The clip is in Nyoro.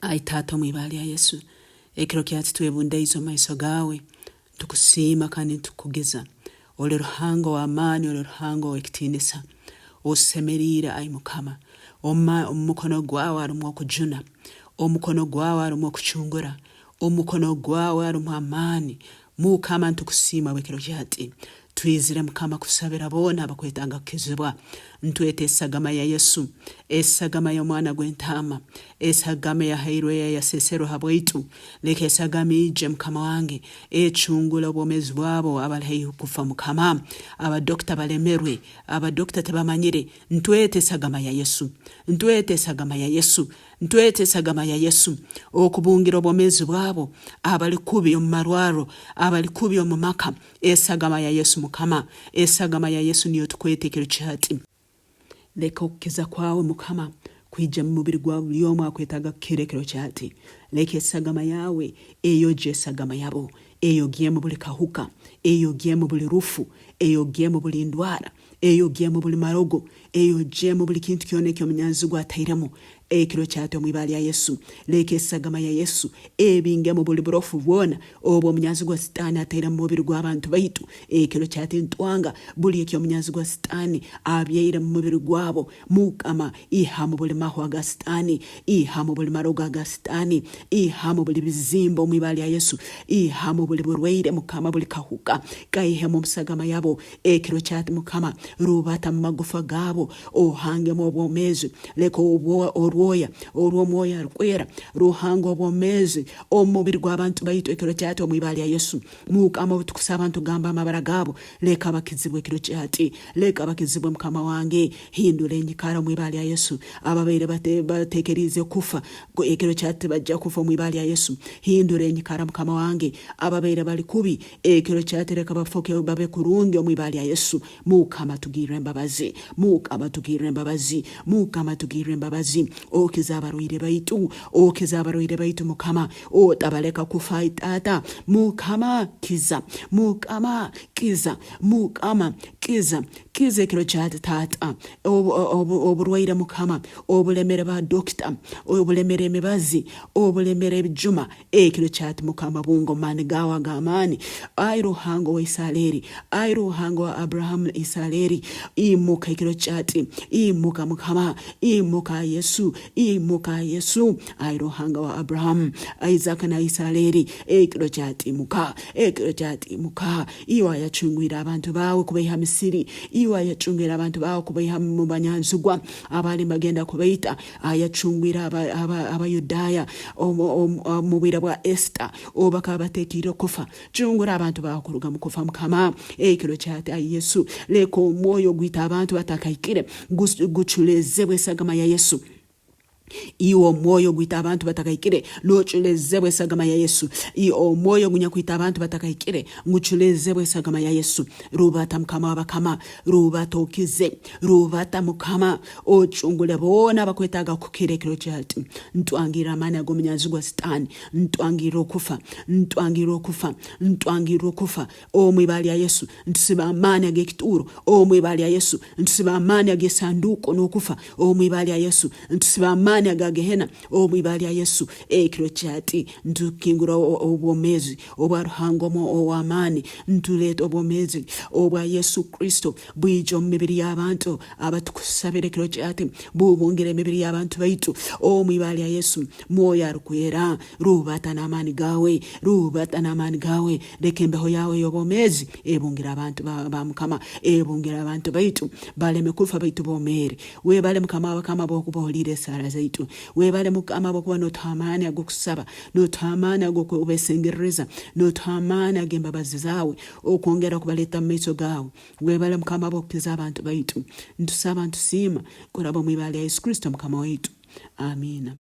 Ai Taata, omu ibara lya Yesu, ekiro kya hati twebundaize omu maiso gaawe, nitukusiima kandi nitukukugiza. Oli Ruhanga ow'amaani, oli Ruhanga ow'ekitiinisa. Osemeriire, ai Mukama. Omu mukono gwawe harumu okujuna, omu mukono gwawe harumu okucungura, omu mukono gwawe harumu amaani. Mukama nitukusiima habw'ekiro kya hati. Twizire Mukama kusabira boona abakwetaaga kukizibwa. Ntweta esagama ya Yesu, esagama y'Omwana gw'Entaama, esagama eyahairweyo eyaseserwe habwaitu. Leka esagama ije Mukama wange, ecungule obwomeezi bwabo abali haihi kufa Mukama. Abadokita balemerwe, abadokita tibamanyire. Ntweta esagama ya Yesu, ntweta esagama ya Yesu, Ntwete esagama ya Yesu okubungira obwomeezi bwabo abali kubi omu marwarro, abali kubi omu maka. Esagama ya Yesu Mukama, esagama ya Yesu niyo tukweta ekiro kyahati. Leka okukiza kwawe Mukama kwije mu mubiri gwa buli omu akwetaga kukira ekiro kyahati. Leka esagama yawe eyogye esagama yabo, eyogyemu buli kahuka, eyogyemu buli rufu, eyogyemu buli ndwara, Eyogyemu buli marogo, eyogyemu buli kintu kyona eky'omunyanzigwa atairemu ekiro kyati omu ibara lya Yesu. Leka esagama ya Yesu ebingemu buli burofu bwona obu omunyanzigwa Sitaani ataire mu mubiri gw'abantu baitu ekiro kyati. Ntwanga buli eky'omunyanzigwa Sitaani abyaire mu mubiri gwabo. Mukama, ihamu buli mahwa ga Sitaani, ihamu buli marogo aga Sitaani, ihamu buli bizimba omu ibara lya Yesu, ihamu buli burwaire Mukama, buli kahuka kaihemu omu sagama yabo. Ekiro kyati Mukama, rubata mu magufa gaabo, ohangemu obwomeezi. Leka orwoya orw'Omwoyo Arukwera ruhange obwomeezi omu mubiri gw'abantu baitu ekiro kyati omu ibara lya Yesu. Mukama, obu tukusaba ntugamba amabara gaabo, leka bakizibwe ekiro kyati. Leka bakizibwe Mukama wange. Hindura enyikara omu ibara lya Yesu. Ababaire batekeriize kufa ekiro kyati tibajja kufa omu ibara lya Yesu. Hindura enyikara Mukama wange. Ababaire bali kubi Ekiro kyati leka bafoke babe kurungi omu ibara lya Yesu. Mukama tugirre embabazi. Mukama tugirre embabazi. Mukama tugirre embabazi. Okize abarwaire baitu. Okize abarwaire baitu Mukama. Otabaleka kufa ai Taata. Mukama kiza. Mukama kiza. Mukama kiza. Kiza ekiro kyati Taata. Oburwaire Mukama obulemere ba dokita, obulemere emibazi, obulemere ebijuma. Ekiro kyati Mukama bunga omu maani gawe ag'amaani, ai Ruhanga owa Isaleeri, ai Ruhanga wa Abburahamu na Isaleeri, imuka ekiro kyati, imuka Mukama, imuka Yesu, imuka Yesu, ai Ruhanga wa Abburahamu, Isaaka na Isaleeri, ekiro kyati imuka, ekiro kyati imuka, iwe ayacungwire abantu baawe kubaiha Misiri, iwe ayacungwire abantu baawe kubaiha mu banyanzigwa abaali nibagenda kubaita, Ayacungwire Abayudaaya omu bwire bwa Esita obu bakaba batekiire kufa. Cungura abantu baawe kuruga mu kufa, Mukama. Ekiro kyati, ai Yesu, leka omwoyo ogwita abantu batakahikire guculezebwe esagama ya Yesu. Iwe omwoyo ogwita abantu batakahikire, noculezebwa esagama ya Yesu. Iwe omwoyo ogunyakwita abantu batakahikire, nguculezebwa esagama ya Yesu. Rubata Mukama w'abakama, rubata okize. Rubata Mukama, ocungule boona abakwetaaga kukira ekiro kyati. Ntwangirra amaani ag'omunyanzigwa Sitaani, ntwangirra okufa, ntwangirra okufa, ntwangirra okufa omu ibara lya Yesu. Ntusiba amaani ag'ekituuro omu ibara lya Yesu. Ntusiba amaani ag'esanduuko n'okufa omu ibara lya Yesu. Ntusiba amaani aga Gehena omu ibara lya Yesu. Ekiro kyati ntukingura obwomeezi obwa Ruhanga ow'amaani, ntuleeta obwomeezi obwa Yesu Kristo Bwija omu mibiri y'abantu abatukusabira ekiro kyati, bubungira emibiri y'abantu baitu omu ibara lya Yesu. Mwoyo Arukwera, rubata n'amaani gawe, rubata n'amaani gawe, leka embeho yawe ey'obwomeezi ebungire abantu ba Mukama, ebungire abantu baitu, baleme kufa baitu bomeere. Webale Mukama w'abakama habwokuba ohuliire esaara zaitu. Webale Mukama habwokuba notuha amaani ag'okusaba, notuha amaani ag'okubesengerereza, notuha amaani ag'embabazi zaawe okwongera kubaleeta mu maiso gaawe. Webale Mukama habw'okukiza abantu baitu. Ntusaba ntusiima kuraba omu ibara lya Yesu Kristo Mukama waitu. Amiina.